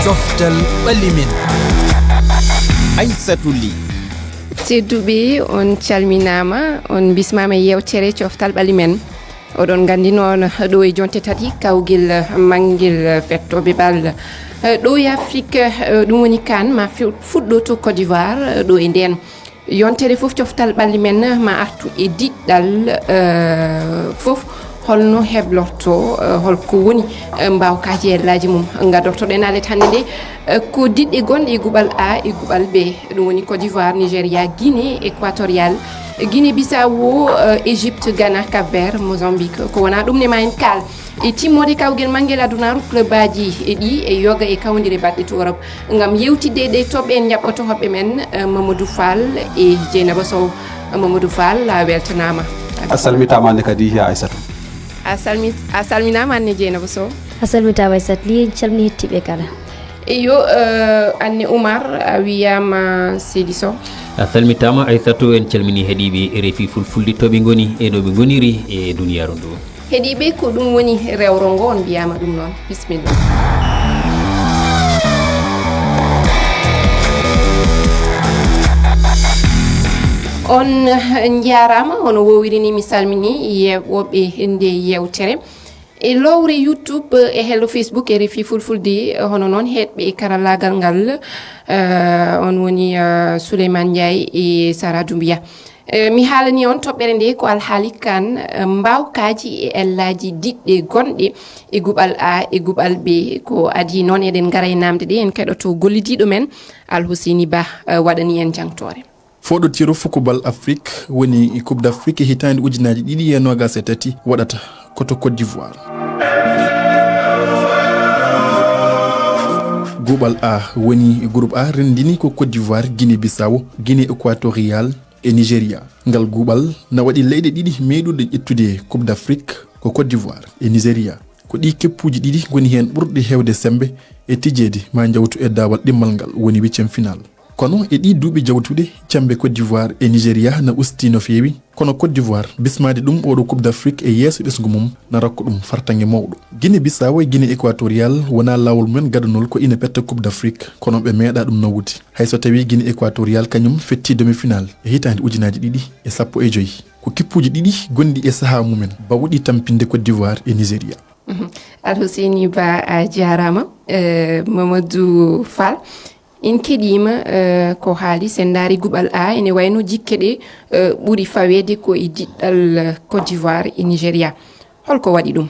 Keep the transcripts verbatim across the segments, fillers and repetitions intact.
Coftal ɓalli men. Aissatou Ly. Tedduɓe, on calminaama, on bismaama e yewtere Coftal ɓalli men. Oɗon nganndi noon, ɗo e jonte tati, kawgel manngel fettooɓe bal, ɗo e Afrik, ɗum woni kan ma fu-, fuɗɗo to Côte d'Ivoire, ɗo e ndeen yontere fof. Coftal ɓalli men ma artu e diɗɗal, eh, fof, holno heblorto, eh, holko woni, eh, mbaawkaaji e ellaaji mum. Ngadortoɗen alet hannde nde, eh, ko diɗɗe gonɗe e guɓal A e guɓal B. Ɗum woni Côte d'Ivoire, Nigéria, Guinée équatoriale, Guinée Bissau, eh, Égypte, Ghana, Cap Vert, Mozambique. Ko wonaa ɗum ne ma en kaal. E timmoode kawgel manngel adunaaru, clubaaji e ɗi e yoga e kawndire baɗɗe to Europe. Ngam yewtidde e ɗe toɓɓe, en njaɓɓoto hoɓɓe men, eh, Mamadou Fall e Dieynaba Sow. Mamadou Fall, a weltanaama. A salmitaama ne kadi, ya Aissatou. A salmi-, a salminaama ne Dieynaba Sow. A salmitaama Aissatou Ly, en calmini hettiiɓe kala. Eyo, eh, Anne Oumar, a wiyaama seydi Sow. A salmitaama Aissatou, en calmini heɗiiɓe R F I Fulfulde to ɓe ngoni e no ɓe ngoniri e duniyaaru ndu. Heɗiiɓe, ko ɗum woni rewro ngo, on mbiyaama ɗum noon. Bisimilla. On njaaraama, hono wowiri ni mi salmini yeeɓooɓe nde yewtere. E lowre YouTube, e hello Facebook, R F I Fulfulde, hono noon heɗɓe e karallaagal ngal, eh, on woni, eh, Souleymane Ndiaye e Sara Doumbia. Eh, mi haalani on toɓɓere nde ko alhaali kan, eh, mbaawkaaji e ellaaji diɗɗe gonɗe e guɓal A e guɓal B. Ko adii noon eɗen ngara e naamnde ɗe, en keɗoto gollidiiɗo men Alhuseyni Ba, eh, waɗani en jangtoore. Fooɗotiiru fukubal Afrik woni Coupe d'Afrique hitaande ujunaaji ɗiɗi e noogaas e tati waɗata ko to Côte d'Ivoire. Guɓal A woni groupe A, renndini ko Côte d'Ivoire, Guinée Bissau, Guinée équatoriale e Nigéria. Ngal guɓal na waɗi leyɗe ɗiɗi meeɗuɗe ƴettude Coupe d'Afrique ko Côte d'Ivoire e Nigéria. Ko ɗii keppuuji ɗiɗi ngoni heen ɓurɗe heewde semmbe e tijeede ma njawtu e daawal ɗimmal ngal woni huitième final. Kono e ɗii duuɓi jawtuɗi, cemmbe Côte d'Ivoire e Nigéria na usti no feewi, kono Côte d'Ivoire bismaade ɗum ooɗo Coupe d'Afrique e yeeso ɓesngu mum na rokka ɗum fartaŋŋe mawɗo. Guinée Bissau e Guinée équatoriale wonaa laawol mumen gadanol ko ina petta Coupe d'Afrique, kono ɓe meeɗaa ɗum nawude. Hay so tawii Guinée équatoriale kañum fettii demi-finale e hitaande ujunaaji ɗiɗi e sappo e joy. Ko kippuuji ɗiɗi gonɗi e sahaa mumen bawɗi tampinde Côte d'Ivoire e Nigéria. Mhm. Alhuseyni Ba, a jaaraama. Eh, Mamadou Fall, en keɗiima, eh, ko haali, sen ndaari guɓal A, ene wayno jikke ɗe, eh, ɓuri faweede ko e diɗɗal, eh, Côte d'Ivoire e Nigéria. Holko waɗi ɗum?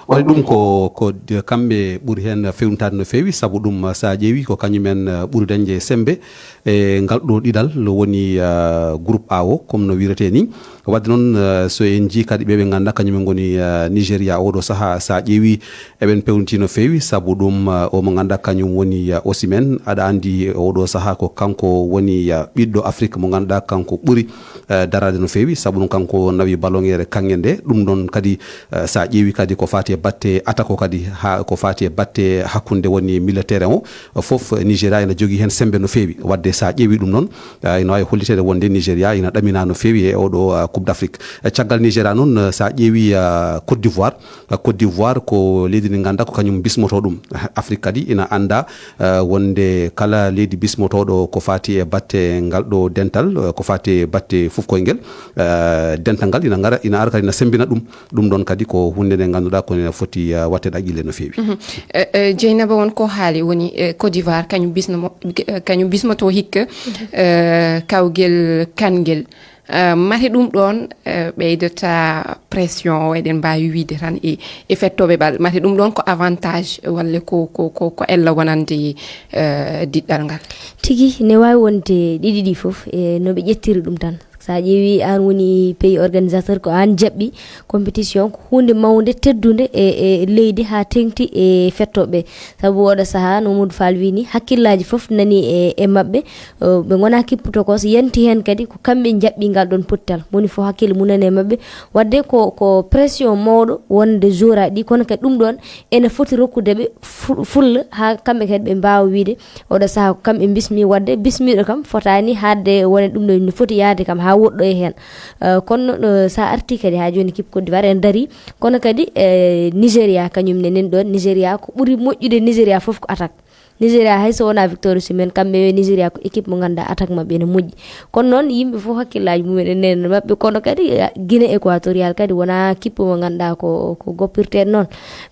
Waɗi ɗum ko, ko d-, kamɓe ɓuri heen fewntaade no feewi, sabu ɗum, eh, so a ƴeewi ko kañumen, eh, ɓuri dañde semmbe e ngal ɗo ɗiɗal woni, eh, groupe A o, comme no wiretee ni. Wadde noon, eh, so en njii kadi ɓe ɓe ngannduɗaa kañum en ngoni, eh, Nigéria oɗo sahaa, so a ƴeewi eɓen pewnti no feewi, sabu ɗum, eh, o mo ngannduɗaa kañum woni, eh, Osimhen. Aɗa anndi oɗo sahaa ko kanko woni, eh, ɓiɗɗo Afrik mo ngannduɗaa kanko ɓuri, eh, daraade no feewi, sabu ɗum kanko nawi ballon ere kaŋŋe nde. Ɗum ɗon kadi, eh, so a ƴeewi kadi ko faati e batte attaque o kadi, haa ko faati e batte hakkunde woni milieu terrain o, fof Nigéria ina jogii heen semmbe no feewi. Wadde so a ƴeewi ɗum noon, eh, ina waawi holliteede wonde Nigéria ina ɗaminaa no feewi e oɗo, eh, Coupe d'Afrique. Eh, caggal Nigéria noon, eh, so a ƴeewi, eh, Côte d'Ivoire, eh, Côte d'Ivoire ko leydi ndi ngannduɗaa ko kañum bismotoo ɗum. Afrik kadi ina anndaa, eh, wonde kala leydi bismotooɗo ko faati e batte ngal ɗo dental, eh, ko faati e batte fof koye ngel, eh, dental ngal ina ngara, ina ara kadi ina semmbina ɗum. Ɗum ɗon kadi ko huunde nde ngannduɗaa ko ene foti, eh, waɗteede haqqille no feewi. Mhm. Eh, eh, Dieynaba, won ko haali woni, eh, Côte d'Ivoire, kañum bisno mo-, eh, kañum bismotoo hikka, eh, kawgel kan ngel. Eh, mate ɗum ɗoon, eh, ɓeydata pression o, eɗen mbaawi wiyde tan e, e fettooɓe bal. Mate ɗum ɗoon ko avantage walla ko, ko, ko, ko ella wonande, eh, diɗɗal ngal? Tigi, ne waawi wonde ɗiɗi ɗi fof, e no ɓe ƴettiri ɗum tan. So a ƴeewi, aan woni pays organisateur, ko aan jaɓɓi compétition, ko huunde mawnde, teddunde e, e leydi haa teeŋti e fettooɓe. Sabu oɗo sahaa, no Mamadou Fall wii ni, hakkillaaji fof nani e, e maɓɓe. Eh, ɓe ngonaa kippu tokos, yanti heen kadi ko kamɓe njaɓɓi ngal ɗoon pottal. Moni fof hakkille mum nani e maɓɓe. Wadde ko, ko pression mawɗo wonde joueur aji ɗi, kono kadi ɗum ɗoon ene foti rokkude ɓe fu-, fulla haa kamɓe kadi ɓe mbaawa wiyde oɗo sahaa ko kamɓe mbismi. Wadde bismiiɗo kam fotaani haaɗde wonde ɗum ɗo no foti yahde kam haa woɗɗoya heen. Eh, kono, eh, so a artii kadi haa jooni, équipe Côte d'Ivoire ene darii, kono kadi, eh, Nigéria kañum ne nan ɗoon. Nigéria, ko ɓuri moƴƴude Nigéria fof ko attaque. Nigéria, hay so wonaa Victor Osimhen, kamɓe Nigéria ko équipe mo ngannduɗaa attaque maɓɓe ene moƴƴi. Kono noon yimɓe fof hakkillaaji mumen ene nena maɓɓe, kono kadi Guinée Équatoriale kadi wonaa équipe mo ngannduɗaa ko ko goppirteeɗo noon.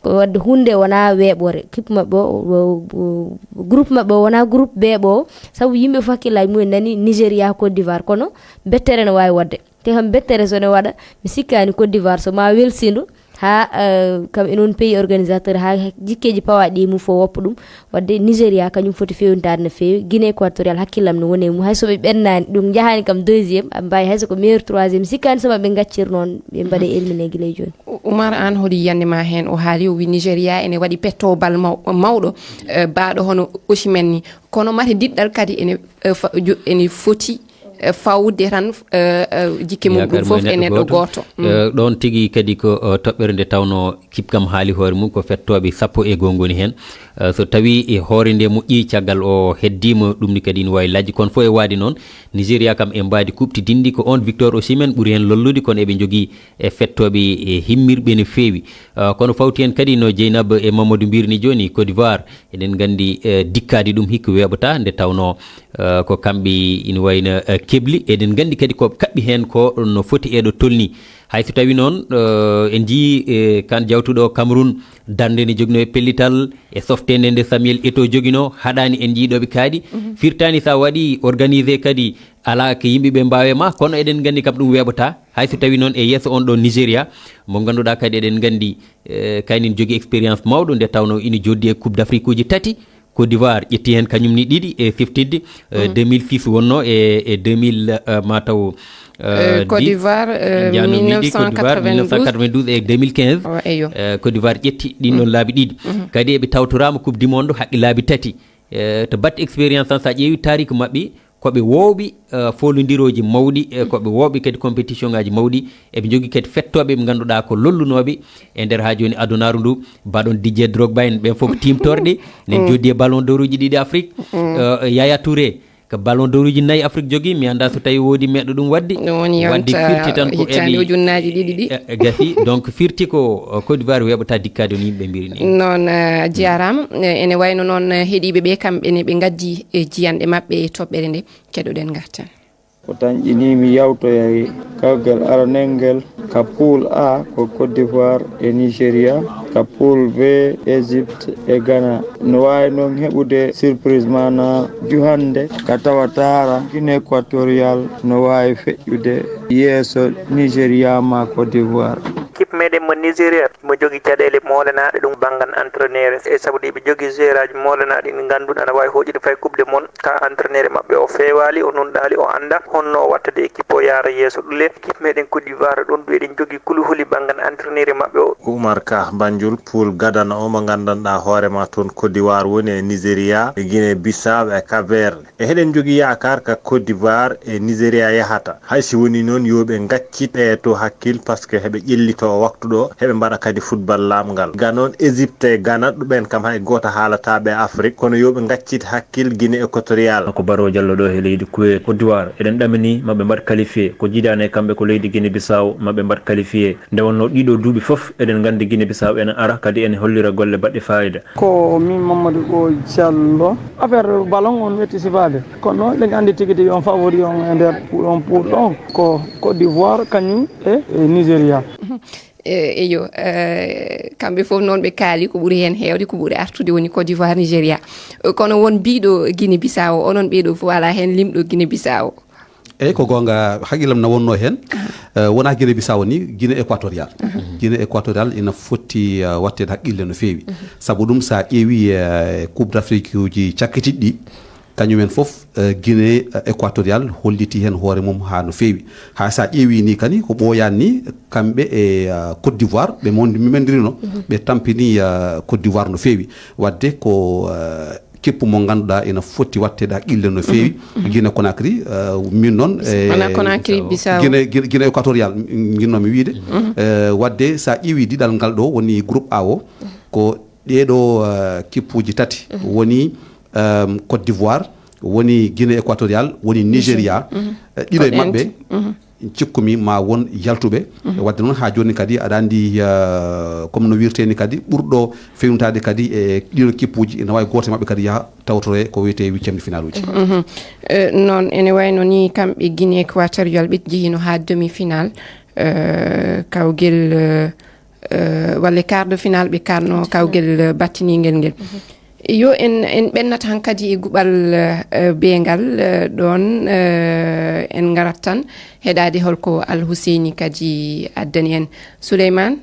Ko waɗde huunde wonaa weeɓoore. Équipe maɓɓe o, o, o, groupe maɓɓe o wonaa groupe beeɓo o, sabu yimɓe fof hakkillaaji mumen nani Nigéria, Côte d'Ivoire, kono bettere ne waawi waɗde. Te kam bettere so ne waɗa, mi sikkaani Côte d'Ivoire so ma welsindu haa eh, kam e noon pays organisateur haa jikkeeji pawaaɗi e mum fof woppa ɗum. Waɗde Nigéria kañum foti feewnitaade no feewi. Guinée Équatoriale hakkillam no woni e mum. Hay so ɓe ɓennaani, ɗum njahaani kam deuxième, aɓe mbaawi hay so ko meilleur troisième. Sikkaani so maɓe ngaccir noon, ɓe mbaɗe éliminé gila e jooni. U- Umar, aan holi yiyannde ma heen? O haali, o wi Nigéria ene waɗi pettowbal maw- mawɗo, eh, baaɗo hono Osimhen ni. Kono mate diɗɗal kadi ene, eh, fa- jo- ene foti, eh, fawde tan, eh, eh, jikke mum ɗum fof e neɗɗo gooto. Mm. Eh, ɗoon tigi kadi ko, eh, toɓɓere nde tawnoo kip kam haali hoore mum ko fettooɓe sappo e goo ngoni heen. Eh, so tawii e hoore nde moƴƴi caggal o heddiima, ɗum ni kadi ina waawi lajji. Kono fof e waade noon, Nigéria kam e mbaadi kuuɓtidinndi ko oon Victor Osimhen ɓuri heen lollude, kono eɓe njogii e fettooɓe e himmirɓe no feewi. Eh, kono fawti heen kadi no Jeynaba e Mamadou mbirni jooni, Côte d'Ivoire, eɗen nganndi, eh, dikkaadi ɗum hikka weeɓata, nde tawnoo, eh, ko kamɓe ina wayno, eh, keɓli. Eɗen nganndi kadi ko kaɓɓi heen ko no foti e ɗo tolni. Hay so tawi noon, eh, en njiyii, eh, kan jawtuɗo Cameroun, darnde nde joginoo e pellital, e softeende nde Samuel Eto'o joginoo, haɗaani en njiyii ɗo ɓe kaaɗi. Mhm. Firtaani so a waɗi organisé kadi, alaa ko yimɓe ɓe mbaawe ma, kono eɗen nganndi kam ɗum weeɓata. Hay so tawi noon e yeeso on ɗo Nigéria, mo ngannduɗaa kadi eɗen nganndi, eh, kañum jogii expérience mawɗo, nde tawnoo ina jooɗdi e Coupe d'Afrique uji tati. Côte d'Ivoire ƴetti heen kañum ni ɗiɗi e siftidde, eh, Mhm. deux mille six wonnoo e, e deux mille, eh, mataw, eh, Eh, Côte dix. d'Ivoire, eh, Njaanoo mbiɗi Côte d'Ivoire, mille neuf cent quatre-vingt-douze. mille neuf cent quatre-vingt-douze e deux mille quinze. Wa, eyo. Eh, Côte d'Ivoire ƴetti ɗin ɗon laabi ɗiɗi. Mhm. Kadi eɓe tawtoraama Coupe du Monde haqqi laabi tati. Eh, to batte expérience tan, so a ƴeewi taariku maɓɓe, ko ɓe woowɓe, eh, foolondirooji mawɗi, eh, ko ɓe woowɓe kadi compétition ngaaji mawɗi. Eɓe njogii kadi fettooɓe ɓe ngannduɗaa ko lollunooɓe e nder haa jooni adunaaru ndu. Mbaɗon Didier Drogba en, ɓen fof ko tiimtorɗe. Nen Mm. jooɗdi e Ballon d'Or uji ɗiɗi Afrique. Mm. Eh, Yaya Touré, ko Ballon d'Or uji nayi Afrique jogii. Mi anndaa so tawii woodi meɗɗo ɗum waɗde. Ɗum woni Waɗde yonta firti tan ko hitaande eɓe ujunnaaji ɗiɗi ɗi. Eh, eh, gasi. Donc, firti ko, eh, Côte d'Ivoire weeɓata dikkaade no yimɓe mbiri ni. Noon, eh, a jaaraama. Eh, ene wayno noon, eh, heɗiiɓe ɓe, kamɓe ne ɓe ngaddi e jiyanɗe maɓɓe e toɓɓere nde. Keɗoɗen ngartan. Ko tan ƴini mi yawtoyay kawgal aranel ngel ka pool A ko Côte d'Ivoire e Nigeria, ka pool B Égypte e Ghana. No waawi noon heɓude surprise maanaa juhannde ka tawataara Guinée Équatoriale no waawi feƴƴude yeeso Nigeria maa Côte d'Ivoire. Équipe meɗen mo Nigeria mo jogii caɗeele moolanaaɗe ɗum banngal entraîneur e sabu ɗi ɓe jogii joueuraaji moolanaaɗi ɗi ngannduɗaa ana waawi hooƴude fay Coupe du Monde. Ka entraîneur maɓɓe o feewaali, o nunɗaali, o anndaa honno o wattata équipe o yaara yeeso. Ɗum le équipe meɗen Côte d'Ivoire ɗon ɗo eɗen jogii kuluhuli banngal entraîneur maɓɓe o. Oumar Ka, Banjul, pool gadano o mo nganndanɗaa hoore ma toon Côte d'Ivoire woni e Nigeria, e Guinée Bissau e Cap Vert. E heɗen jogii yaakaar ka Côte d'Ivoire e Nigeria yahata. Hay si woni noon, yo ɓe ngaccit ɓe to hakkil, parce que heɓe ƴellito waktu ɗo, heɓe mbaɗa kadi football laamngal. Ga noon, Égypte e Ghana, ɗumen kam hay gooto haalataa ɓe Afrique, kono yo ɓe ngaccit hakkil Guinée Équatoriale. Ko Baro Diallo ɗo he leydi Kuwait. Côte d'Ivoire, eɗen ɗamini maɓe mbaɗ qualifié. Ko jiidaani e kamɓe ko leydi Guinée Bissau, maɓe mbaɗ qualifié. Nde wonnoo ɗiɗo duuɓi fof, eɗen nganndi Guinée Bissau ene ara, kadi ene hollira golle baɗɗe faayida. Ko min Mamadou Ɓooy Diallo. Affaire ballon on wetti sifaade. Kono noon eɗen anndi tigi tigi on favori on e nder on pool ɗon ko Côte d'Ivoire kañum e, e Nigeria. E, eyo, eh, kamɓe fof noon ɓe kaali ko ɓuri heen heewde, ko ɓuri artude woni Côte d'Ivoire, Nigeria. Eh, kono won mbiɗo Guinée Bissau, onon ɓeɗo fof alaa heen limɗo Guinée Bissau. Eyi, ko goonga, haqqillam na wonnoo heen. Eh, wonaa Guinée Bissau ni, Guinée Équatoriale. Guinée Équatoriale ina foti, eh, waɗteede haqqille no feewi. Sabu ɗum, so a ƴeewi, eh, Coupe d'Afrique uji cakkitiiɗi ɗi, kañum en fof, eh, Guinée, eh, Équatoriale hollitii heen hoore mum haa no feewi. Haa so a ƴeewi ni kadi, ko ɓooyaani ni, kamɓe e, eh, Côte d'Ivoire, ɓe mon-, mendirino, ɓe tampini, eh, Côte d'Ivoire no feewi. Waɗde ko, eh, keppu mo ngannduɗaa ina foti waɗteede haqqille no feewi. Guinée Conakry, eh, min noon, eh, Conakry, Bissau. Guinée, Guinée, Guinée Équatoriale, nginnoomi wiyde. Eh, waɗde so a ƴeewi diɗal ngal ɗo woni groupe A o, ko ɗeeɗo, eh, kippuuji tati woni, eh, Côte d'Ivoire, woni Guinée Équatoriale, woni Nigeria. Eh, ɗiɗo e maɓɓe, Cikkumi ma won yaltuɓe. Wadde noon, haa jooni kadi, aɗa anndi, eh, comme no wirtee ni kadi, ɓurɗo fewnitaade kadi e ɗiɗo kippuuji, ene waawi gooto e maɓɓe kadi yaha tawtore ko wiyetee huitième de finale uji. Mhm. Eh, noon ene wayno ni kamɓe Guinée Équatoriale ɓe njehino haa demi-finale, eh, kawgel, eh, eh, walla quart de finale ɓe kaatno kawgel, eh, battiningel ngel. Yo en, en ɓennat hankadi e guɓal, eh, beengal, eh, ɗoon, eh, en ngarat tan heɗaade holko Al Huseyni kadi addani en. Souleymane,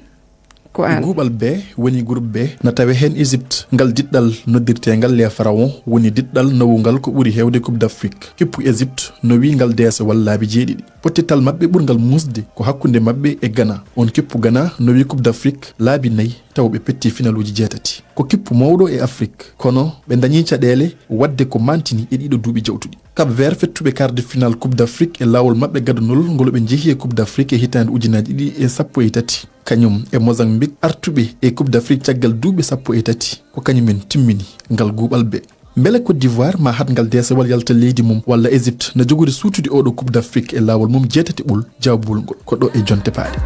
ko aan. Guɓal B woni groupe B, na tawe heen Égypte, ngal diɗɗal noddirteengal les pharaons, woni diɗɗal nawungal ko ɓuri heewde Coupe d'Afrique. Kippu Égypte nowi ngal deesewal laabi jeeɗiɗi. Pottital maɓɓe ɓurngal muusde ko hakkunde maɓɓe e Ghana. On kippu Ghana nowi Coupe d'Afrique laabi nayi, tawa ɓe petti finaluuji jeetati. Ko kippu mawɗo e Afrik, kono ɓe ndañii caɗeele waɗde ko mantini e ɗiɗo duuɓi jawtuɗi. Cap Vert fettuɓe quart de finale Coupe d'Afrique e laawol maɓɓe gadunol ngol ɓe njehi e Coupe d'Afrique e hitaande ujunaaji ɗiɗi e sappo e tati. Kañum e Mozambique artuɓe e Coupe d'Afrique caggal duuɓi sappo e tati, ko kañum en timmini ngal guuɓal B. Mbele Côte d'Ivoire ma haɗ ngal deesewal yalta leydi mum, walla Égypte na jogori suutude oɗo Coupe d'Afrique e laawol mum jeetati ɓul? Jaabugol ngol ko ɗo e jonte paaɗe.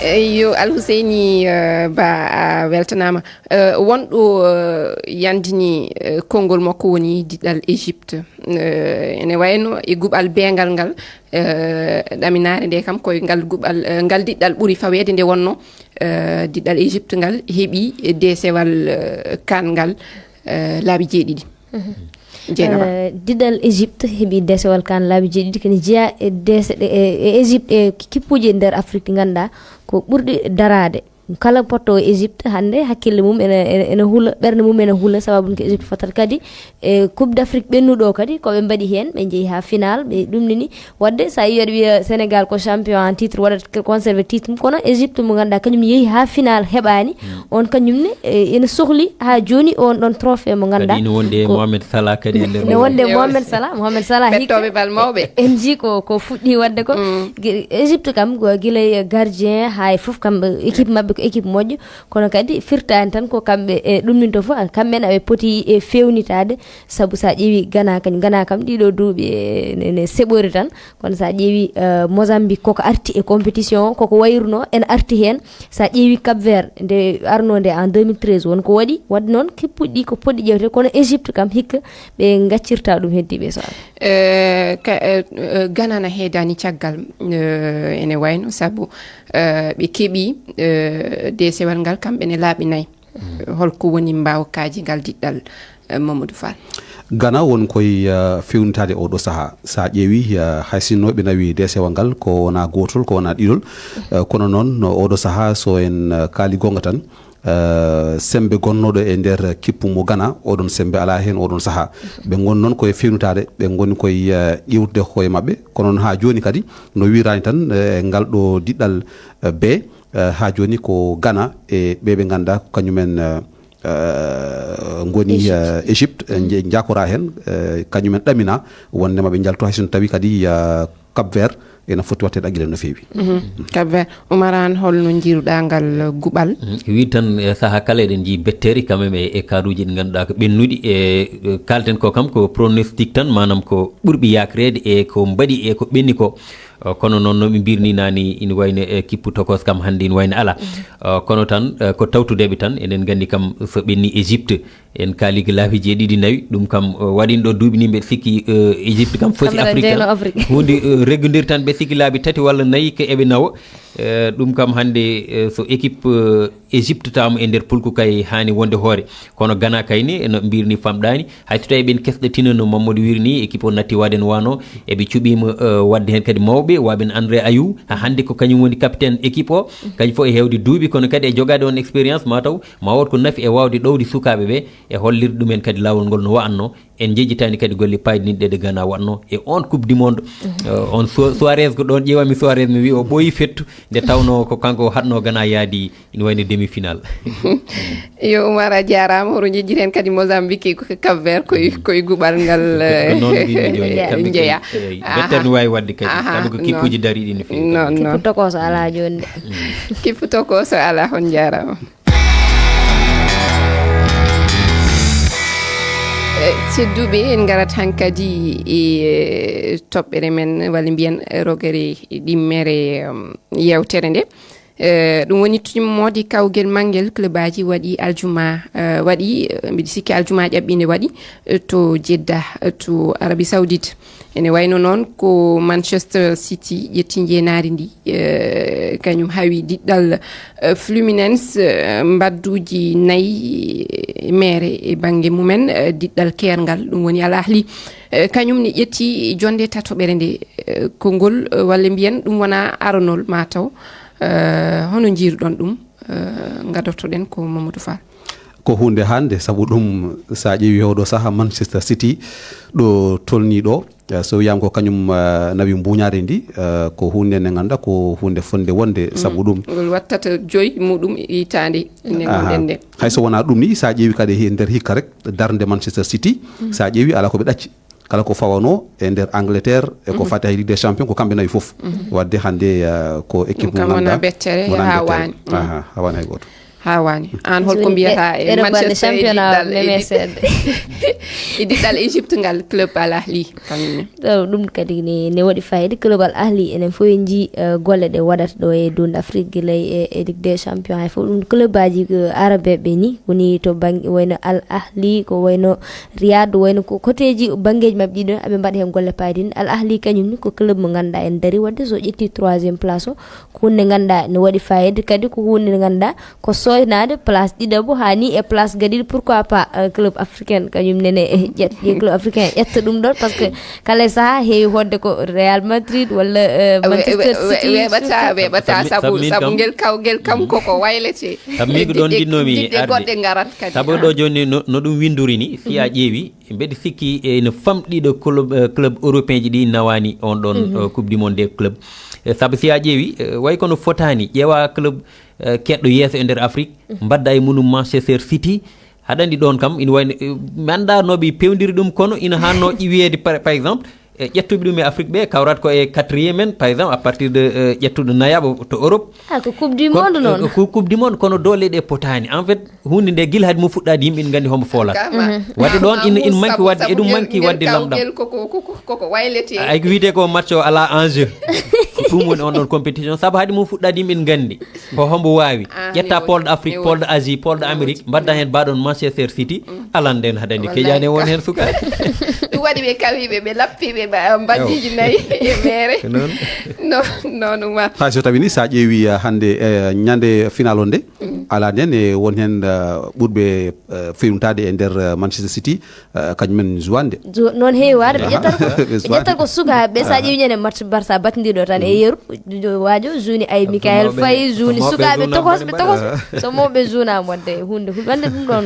Eyyo, Al Huseyni, eh, Ba, a weltanaama. Eh, wonɗo, eh, yandini, eh, konngol makko woni diɗɗal Égypte. Eh, ene wayno e guɓal beengal ngal, eh, ɗaminaare nde kam koye ngal guɓal, eh, ngal diɗɗal ɓuri faweede nde wonno, eh, diɗɗal Égypte ngal heɓi deesewal, eh, kaan ngal, eh, laabi jeeɗiɗi. Jeynaba. Eh, diɗɗal Égypte heɓi deesewal kaan laabi jeeɗiɗi, kene jeyaa e deese ɗe, e, e Égypte, e kippuuji e nder Afrik ɗi ngannduɗaa ko ɓurɗi daraade. Kala potto e Égypte hannde hakkille mum ene, ene, ene hula, ɓernde mum ene hula, sababu ko Égypte fotata kadi e Coupe d'Afrique ɓennuɗo kadi, ko ɓe mbaɗi heen, ɓe njehi haa final, ɓe ɗumnini. Wadde so a yii aɗa wiya Sénégal ko champion en titre, waɗat conservé titre mum, kono Égypte mo ngannduɗaa kañum yehi haa final heɓaani, on kañum ne, e, ene sohli haa jooni on ɗon trophée mo ngannduɗaa. Kadi ene wonde ko Mohamed Salah kadi e nder ene wonde Mohamed Salah, Mohamed Salah hikka. Ɓettooɓe bal mawɓe. En njii ko, ko fuɗɗi waɗde ko. Ge-, Égypte kam ko gila e gardien haa e fof kam, équipe maɓɓe ko équipe moƴƴo, kono kadi firtaani tan ko kamɓe e ɗumminto fof, kamɓe ne aɓe poti e feewnitaade, sabu so a ƴeewi Ghana kañum, Ghana kam ɗiɗo duuɓi e, ne, ne seɓori tan, kono so a ƴeewi, eh, Mozambique koko arti e compétition o, koko wayruno, en arti heen. So a ƴeewi Cap Vert nde arnoo nde en deux mille treize, won ko waɗi, waɗi noon kippuɗi ɗi ko poɗɗi ƴeewte, kono Égypte kam hikka ɓe ngaccirta ɗum heddiiɓe so. Eh, ka, eh, eh, Ghana na heedaani caggal, eh, ene wayno sabu, eh, ɓe keɓi, eh, deesewal ngal kamɓe ne laabi nayi. Holko woni mbaawkaaji ngal diɗɗal, eh, Mamadou Fall? Ghana won koye, eh, fewnitaade oɗo sahaa. So a ƴeewi, eh, hay sinno ɓe nawi deesewal ngal ko wona gootol, ko wona ɗiɗol. Eh, kono noon, no oɗo sahaa, so en, eh, kaali goonga tan, eh, sembe gonnooɗo e nder kippu mo Ghana, oɗon sembe alaa heen oɗon sahaa. Ɓe ngon noon koye fewnitaade, ɓe ngoni koye, eh, ƴeewtude hoye maɓɓe. Kono noon haa jooni kadi, no wiraani tan, eh, ngal ɗo diɗɗal, eh, B, eh, haa jooni ko Ghana e ɓe ɓe ngannduɗaa ko kañumen, eh, eh, ngoni, Égypte. Eh, Égypte, eh, nje-, njaakora heen, eh, kañumen ɗamina wonde maɓe njalto, hay so tawi kadi, eh, Cap Vert ena foti waɗteede aggilel no feewi. Mhm. Cap Vert. Oumar, aan holno njiiruɗaa ngal guɓal? Mm, wi tan, eh, sahaa kala eɗen njii betteeri quand même e, e kaaruuji ɗi ngannduɗaa ko ɓennuɗi. E, eh, kaalten ko kam ko pronostic tan, maanaam ko ɓurɓe yaakreede e ko mbaɗi e ko ɓenni ko. Eh, kono noon, no ɓe mbirni naani, ina wayno, eh, kippu tokos kam hannde ina wayno alaa. Eh, kono tan, eh, ko tawtudeɓe tan, eɗen nganndi kam so ɓenni Égypte, en kaali ko laabi jeeɗiɗi nawi, ɗum kam, eh, waɗi ɗo duuɓi ni mbeɗa sikki, eh, Égypte kam foti Afrique tan. Huunde, eh, reggondir tan, mbeɗa sikki laabi tati walla nayi ko eɓe nawa. Eh, ɗum kam hannde, eh, so équipe, eh, Égypte taama e nder pulku kay haani wonde hoore. Kono Ghana kay ni, no mbirni famɗaani. Hay so tawi ɓen kesɗe tino no Mamadou wirni, équipe o natti waɗde no wano, eɓe cuɓima, eh, waɗde heen kadi mawɓe, waɓen André Ayou, ha hannde ko kañum woni capitaine équipe o, kañum fof e heewde duuɓi, kono kadi e jogaade on expérience, ma taw, ma wood ko nafi e wawde ɗowde sukaaɓe ɓe, e hollirde ɗumen kadi laawol ngol no wa'anno. En jejjitaani kadi golle payɗinɗe ɗe Ghana waɗno e on Coupe du Monde. Eh, on Su-, Suarez ko ɗon ƴeewami Suarez, mi wi o ɓooyi fettu, nde tawno ko kanko haɗno Ghana yaadi ina wayno demi-finale. Yo, Oumar, a jaaraama. Hoto njejjiten kadi Mozambique e Cap Vert, koye, koye guɓal ngal, eh, noon mbimi jooni, kamɓe njeya. Kadi, eh, aha, bettere no waawi waɗde kadi, aha, sabu ko kippuuji dariiɗi no feewi. Noon, noon. Kippu tokoso alaa jooni de. Kippu tokoso alaa, on njaaraama. Tedduɓe, en ngarat hankadi e toɓɓere men, walla mbiyen rogere ɗimmere, um, yewtere nde. Eh, ɗum woni timmoode kawgel manngel club aji waɗi aljuma, eh, waɗi, eh, mbiɗa sikki aljuma ƴaɓɓinde waɗi, eh, to Jeddah, eh, to Arabie Saoudite. Ene wayno noon ko Manchester City ƴetti njeenaari ndi, eh, kañum hawi diɗɗal, eh, Fluminense, eh, mbadduuji nayi, eh, meere e bannge mumen, eh, diɗɗal keerngal, ɗum woni Al Ahli. Eh, kañum ne ƴetti jonde tatoɓere nde, eh, ko ngol, eh, walla mbiyen ɗum wona aronol mataw. Eh, hono njiiruɗon ɗum, eh, ngadortoɗen ko Mamadou Fall? Ko huunde hannde, sabu ɗum, so a ƴeewi oɗo saha Manchester City ɗo tolni ɗo, eh, so wiyaama ko kañum, eh, nawi mbuuñaare ndi, eh, ko huunde nde ngannduɗaa ko huunde fotnde wonde, sabu ɗum. Ngol wattata joyi muɗum hitaande nde ngonɗen nde. Hay so wonaa ɗum ni, so a ƴeewi kadi e nder hikka rek, darnde Manchester City, so a ƴeewi alaa ko ɓe ɗacci. Kala ko fawanoo e nder Angleterre, e ko fati hay Ligue des Champions, ko kamɓe nawi fof. Waɗde hannde, eh, ko équipe mo ngannduɗaa bettere, wonaa haa bettere. Waani. Aha, haa waani hay gooto. Haa waani. Aan holko mbiyata e Manchester e diɗɗal, e diɗɗal Égypte ngal, club Al Ahli, kañum ne? Ɗo, ɗum kadi ne, ne waɗi fayida. Club Al Ahli, enen fof en njii, eh, golle ɗe waɗata ɗo e dunde Afrique, gila e, e Ligue des Champions, hay fof ɗum club aji, eh, arabeɓe ni, woni to bannge, wayno Al Ahli, ko wayno Riyad, wayno ko koteeji banngeeji maɓɓe ɗiɗo, aɓe mbaɗa heen golle payɗin. Al Ahli kañum ni ko club mo ngannduɗaa en dari waɗde so ƴetti troisième place o, ko huunde ngannduɗaa ne waɗi fayida, kadi ko huunde nde ngannduɗaa ko sooynaade place ɗiɗaɓo, haa ni e place gadiiɗo, pourquoi pas, euh, club africain kañum nene, eh, ƴet-, club africain ƴetta ɗum ɗon, parce que kala e sahaa heewi hoɗde ko Real Madrid walla, euh, Manchester City, weeɓata, surtout. Weeɓata, sabu, sabu ngel kaw, ngel kam koko waylete. Sabu mi ko ɗon njiɗnoomi arde. Goɗɗe ngarat kadi. Sabu ɗo jooni no, no ɗum winndori ni, si a ƴeewi, mbeɗa sikki ene famɗi ɗo club, eh, club européen ji ɗi nawaani on ɗon, eh, Coupe du Monde des clubs. Eh, sabu si a ƴeewi, eh, way kono fotaani ƴeewa club, eh, keɗɗo yeeso e nder Afrique, mbadda e munum Manchester City. Haɗa anndi ɗon kam, ina wayno, eh, mi anndaa no ɓe pewndiri ɗum, kono ina haanno wiyeede, par, par exemple, e ƴettuɓe ɗum e Afrique ɓe, kawrat ko e quatrième en, par exemple, à partir de, eh, ƴettuɗo nayaɓo to Europe. Ah, ko Coupe du Monde noon. Ko Coupe du Monde, kono doole ɗe potaani. En fait, huunde nde gila hade mo fuɗɗaade, yimɓe ene nganndi homo foolata. Waɗde ɗon, ina, ina manki waɗde, eɗum manki waɗde lamɗam. Koko, koko, koko waylete. Ay, ko wiyetee ko match o alaa enjeu. Ko ɗum woni on ɗon compétition. Sabu hade mo fuɗɗaade, yimɓe ene nganndi ko hombo waawi. Ah, ƴetta polɗo Afrique, polɗo Asie, polɗo Amérique, mbadda heen mbaɗon Manchester City. Alan nden haɗa anndi keƴaani won heen sukaaɓe. Ɗum waɗi ɓe kawiiɓe, ɓe lappiiɓe, ba-, mbaddiiji nayi e meere. Ko noon. No, noon Oumar. Hay so tawi ni, so a ƴeewi, eh, hannde, eh, ñande final o nde, alaa nden e won heen, eh, ɓurɓe, eh, fewntaade e nder, eh, Manchester City, eh, kañum en juwande. Ju-, noon heewi waade, ɓe ƴettata ko, ɓe ƴettata ko sukaaɓe, so a ƴeewi ñande match Barça battindiiɗo tan e yeru, jo-, waajo, juuni ay Michael Faye, juuni sukaaɓe tokos, ɓe tokos. So mawɓe juunaama waɗde huunde, huunde, wande ɗum ɗon.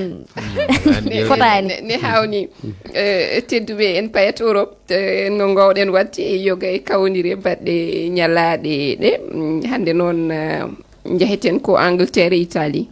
Fotaani. Ne, ne haawnii. Eh, tedduɓe, en payat Europe, eh, no ngoowɗen waɗde e yoga e kawndire baɗɗe ñalaaɗe ɗe. Mm, hannde noon, eh, njaheten ko Angleterre e Italie.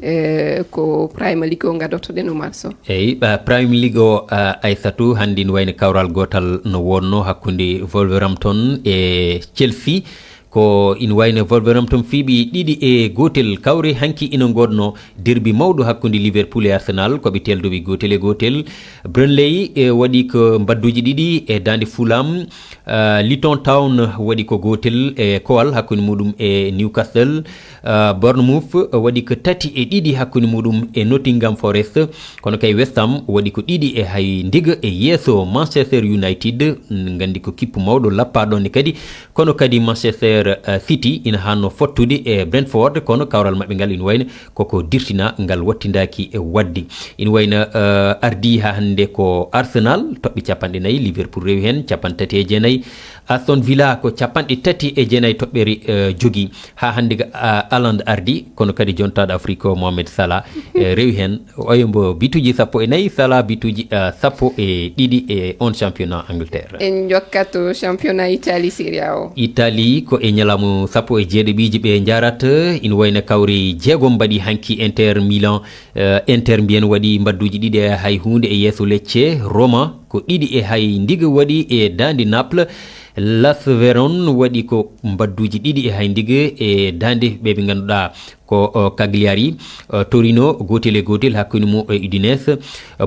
Eh, ko Premier League o ngaddotoɗen, Oumar Sow. Eyi, ba, Premier League o, ah, Aissatou, hannde ina wayno kawral gootal no wonno hakkunde Wolverhampton e Chelsea. Ko ina wayno Wolverhampton fiiɓi ɗiɗi e gootel kawri hanki ina ngodno derbi mawɗo hakkunde Liverpool e Arsenal, ko ɓe teelduɓe gootel e gootel. Burnley, e, waɗi ko mbadduji ɗiɗi e daande Fulham. Ah, Luton Town waɗi ko gootel e kowal hakkunde muɗum e Newcastle. Ah, Bournemouth waɗi ko tati e ɗiɗi hakkunde muɗum e Nottingham Forest. Kono kay West Ham waɗi ko ɗiɗi e hay ndiga e yeeso Manchester United. Nganndi ko kippu mawɗo lappaaɗo ne kadi. Kono kadi Manchester, eh, City ina haanno fottude e Brentford, kono kawral maɓɓe ngal ina wayno koko dirtina, ngal wattindaaki e waɗde. Ina wayno, eh, ardii haa hannde ko Arsenal, toɓɓe capanɗe nayi, Liverpool rewi heen capanɗe tati e jeenayi, Aston Villa ko capanɗe tati e jeenayi toɓɓere, eh, jogii. Haa hannde ga, ah, Haaland ardii, kono kadi jontaaɗo Afrique o Mohamed Salah, eh, rewi heen. Oyo mbo bituuji sappo e nayi, Salah bituuji, ah, sappo e ɗiɗi e on championnat Angleterre. En njokkat to championnat Italie, Serie A o. Italie ko e ñalawma sappo e jeeɗiɗiiji ɓe njaarata, ina wayno kawri jeegom mbaɗi hanki Inter Milan, eh, Inter mbiyen waɗi mbadduuji ɗiɗi e hay huunde e yeeso Lecce, Roma ko ɗiɗi e hay ndiga waɗi e daande Naples. Las Veron waɗi ko mbadduuji ɗiɗi e hayndiga e daande ɓe ɓe ngannduɗaa ko, o, Cagliari, o, Torino, gootel e gootel hakkunde mum e Udinese.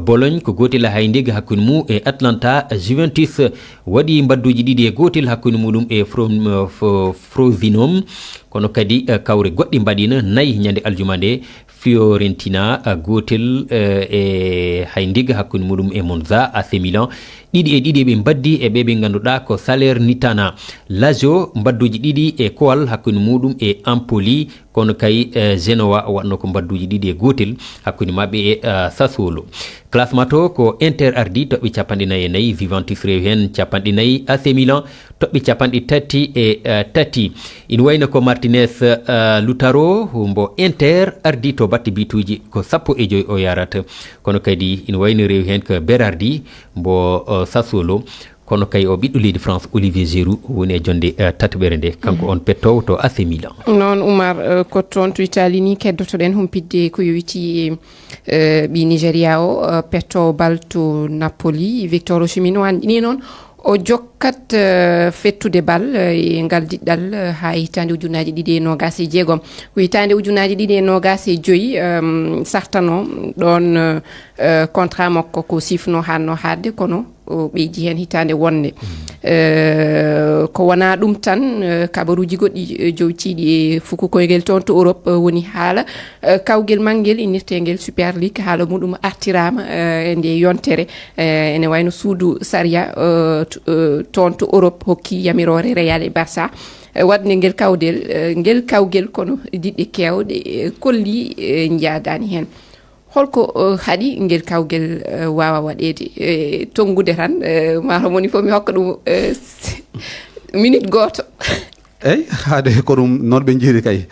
Bologne ko gootel e hayndiga hakkunde mum e Atlanta. Juventus waɗi mbadduuji ɗiɗi e gootel hakkunde muɗum e Fro-, o, Fro-, Frosinone. Kono kadi, e, kawre goɗɗe mbaɗiino nayi ñande aljuma nde. Fiorentina, a, gootel, e, e hayndiga hakkunde muɗum e Monza. A C Milan, ɗiɗi e ɗiɗi ɓe mbaddi e ɓe ɓe ngannduɗaa ko Salernitana. Lazio, mbadduuji ɗiɗi e kowal hakkunde muɗum e Empoli, kono kay, e, Genoa waɗno ko mbadduuji ɗiɗi e gootel hakkunde maɓɓe e, e, Sassuolo. Classement to ko Inter ardi toɓɓe capanɗe nayi e nayi, Juventus rewi heen capanɗe nayi, A C Milan toɓɓe capanɗe tati e, e, tati. Ina wayno ko Martinez, e, Lautaro mbo Inter ardi to batte bituuji ko sappo e joy o yarata. Kono kadi ina wayno rewi heen ko Berardi mbo, e, Sassuolo. Kono kay o ɓiɗɗo leydi France, Olivier Giroud, woni e jonde, e, tataɓere nde. Kanko on pettoowo to A C Milan. Noon, Oumar, e, ko toon to Italie ni keddotoɗen humpitde ko yowiti e, e, ɓii Nigeria o, e, pettoowo bal to Napoli, Victor Osimhen, o anndini noon o jokkat, e, fettude bal, e, e ngal diɗɗal, e, haa hitaande ujunnaaji ɗiɗi e noogaas e jeegom. Ko hitaande ujunnaaji ɗiɗi e noogaas e joy, em, sartano ɗoon, e, e, contrat makko ko sifno hanno haadde, kono o ɓeydi heen hitaande wonde. E, ko wonaa ɗum tan, e, kabaruuji goɗɗi, e, jowtiiɗi e fuku koygel toon to Europe, e, woni haala, e, kawgel mangel innirteengel Super League, haala muɗum artiraama, e, e nde yontere. E, ene wayno suudu sariya, e, t-, e, toon to Europe hokki yamiroore Real e Barça, e, waɗde ngel kawdel, e, ngel kawgel, kono diɗɗe keewɗe, e, kolli, e, njaadaani heen. Holko, e, haɗi ngel kawgel, e, waawa waɗeede, e, tonngude tan, e, maa moni fof mi hokka ɗum, e, minute gooto? Eyi, haade ko ɗum noon ɓe njiri kay.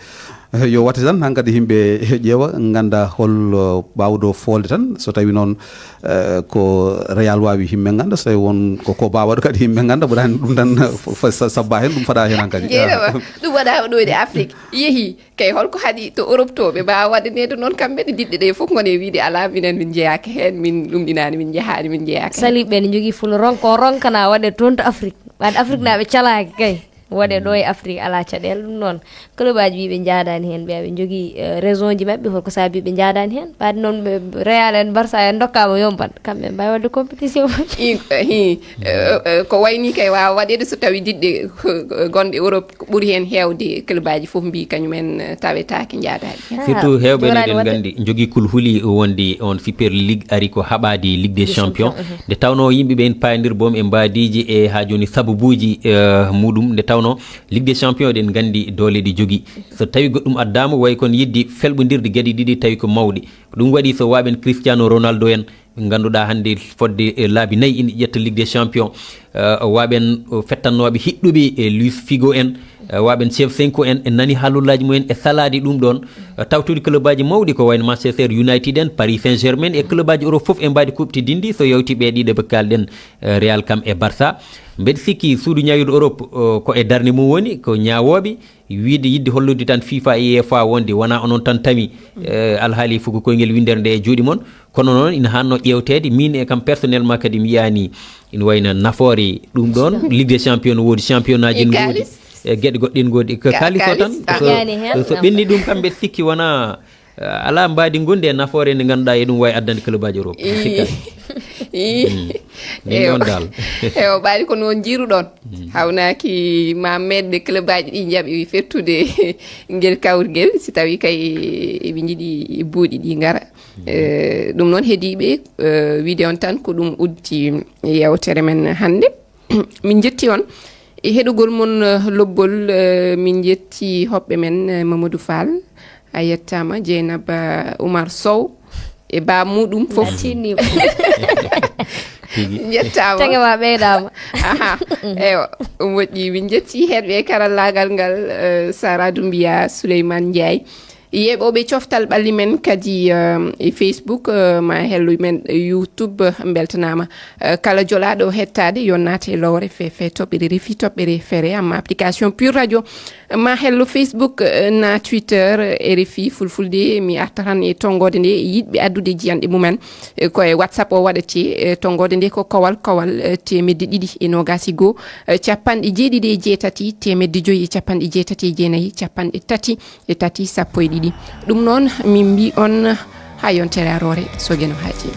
Yo waɗte tan, hankadi yimɓe ƴeewa, ngannda hol, o, baawɗo foolde tan. So tawi noon, e, ko Real waawi, yimɓe ngannda. So tawi won ko, ko baawɗo kadi, yimɓe ngannda. Ɓuraani ɗum tan, fa-, sa-, sabba heen, ɗum faɗa heen hankadi. Jeeɗama, ɗum waɗaama ɗo e Afrique. Yehi, kay holko haɗi to Europe to, ɓe mbaawa waɗaneede noon kamɓe ne, diɗɗe ɗe fof ngone wiide alaa, minen min njeyaaka heen, min ɗum ɗinaani, min njehaani, min njeyaaka heen. Saliɓe ne njogii fulo ronko, ronkana waɗe toon to Afrique. Ɓaade Afrique naaɓe calaaki kay. Waɗe ɗo e Afrique alaa caɗeele ɗum noon. Club aji ɓe njaadaani heen, ɓe aɓe njogii, eh, raison ji maɓɓe, holko saabi ɓe njaadaani heen. Ɓaade noon ɓe, Real en Barça en ndokkaama yomban. Kamɓe mbaawi waɗde compétition. I, eh, hi, eh, eh, ko wayni kay waawa waɗeede so tawi diɗɗe, eh, gonɗe Europe ko ɓuri heen heewde club aji fof mbii kañum en, eh, tawetaake njaadaani heen. Ah, surtout heewɓe ne joraani eɗen waɗde. Nganndi njogii kulhuli wonde on Super League ari ko haɓaade Ligue des Des Champions. Champions, mhm. Nde tawnoo yimɓe ɓe en payandir boom e mbaadiiji e haa jooni sababuuji, eh, muɗum. Nde tawnoo Ligue des Champions eɗen nganndi doole ɗe jogii. So tawi goɗɗum addaama, wayi kono yiɗde felɓondirde geɗe ɗiɗi tawi ko mawɗe. Ko ɗum waɗi so waaɓen Cristiano Ronaldo en, ɓe ngannduɗaa hannde fodde e laabi nayi ina ƴetta Ligue des Champions. Eh, waaɓen, eh, fettannooɓe hiɗɗuɓe e Luis Figo en, eh, waaɓen Shevchenko en, en nani haalullaaji mumen e salaade ɗum ɗoon. Eh, tawtude club aji mawɗi ko wayno Manchester United en, Paris Saint-Germain e club aji Europe fof e mbaadi kuuɓti dinndi so yawti ɓe ɗiɗo ɓe kaalɗen, eh, Real kam e Barça. Mbeɗa sikki suudu ñaawirdu Europe, eh, ko e darnde mum woni, ko ñaawooɓe. Wiide yiɗde hollude tan FIFA e UEFA wonde wonaa onon tan tami, eh, alhaali fuku koyngel winndere nde e juuɗe mon. Kono noon ina haanno ƴeewteede, miin e kam personnellement kadi mi yiyaani ina wayno nafoore ɗum ɗoon. Ligue des Champions no woodi, championnat ji E no woodi, kaalis? E geɗe goɗɗe no ngoodi. Ko Ka-, kaalis o tan, kaalis, ah. So, Yaani heen, so am. Ɓenni ɗum kam mbeɗa sikki wonaa, eh, alaa mbaadi ngondi e nafoore nde ngannduɗaa eɗum waawi addande club aji Europe. Ii. Sikkaani. Ii. Mm. Min Eyo. Noon dal. Eyo, ɓaali ko noon njiiruɗon. Mm. Hawnaaki ma meeɗde club aji ɗi njaɓi fettude ngel kawrgel, si tawi kay eɓe njiɗi buuɗi ɗi ngara. Mm. Eh, ɗum noon heediiɓe, eh, wiide on tan ko ɗum uddi yeewtere men hannde. Min njetti on e heɗugol mon, eh, lobbol, eh, min njetti hoɓɓe men, eh, Mamadou Fall, a yettaama, Dieynaba Oumar Sow, e ba muɗum fof. A tiinniima. Tigi. Njettaama. Tege ma ɓeydaama. Aha. Mhm. Eywa, moƴƴi. Min njetti heeɗɓe e karallaagal ngal, eh, Sara Doumbia, Souleymane Ndiaye. Yeeɓooɓe coftal ɓalli men kadi, eh, e Facebook, eh, ma hellu men YouTube, eh, mbeltanaama. Eh, kala jolaaɗo hettaade yo naate e lowre fe, fe toɓɓere refi toɓɓere fere, amma application Pure Radio, ma hello Facebook, eh, na Twitter, eh, R F I Fulfulde. Mi arta tan e tonngoode nde yiɗɓe addude jiyanɗe mumen, eh, ko e WhatsApp o waɗete, eh, tonngoode nde ko kowal, kowal, eh, teemedde ɗiɗi e noogaas e goo, eh, capanɗe jeeɗiɗi e jeetati, teemedde joyi e capanɗe jeetati e jeenayi, capanɗe tati e tati, sappo e ɗiɗi. Ɗum noon, min mbi on haa yontere aroore, so Geno haaji.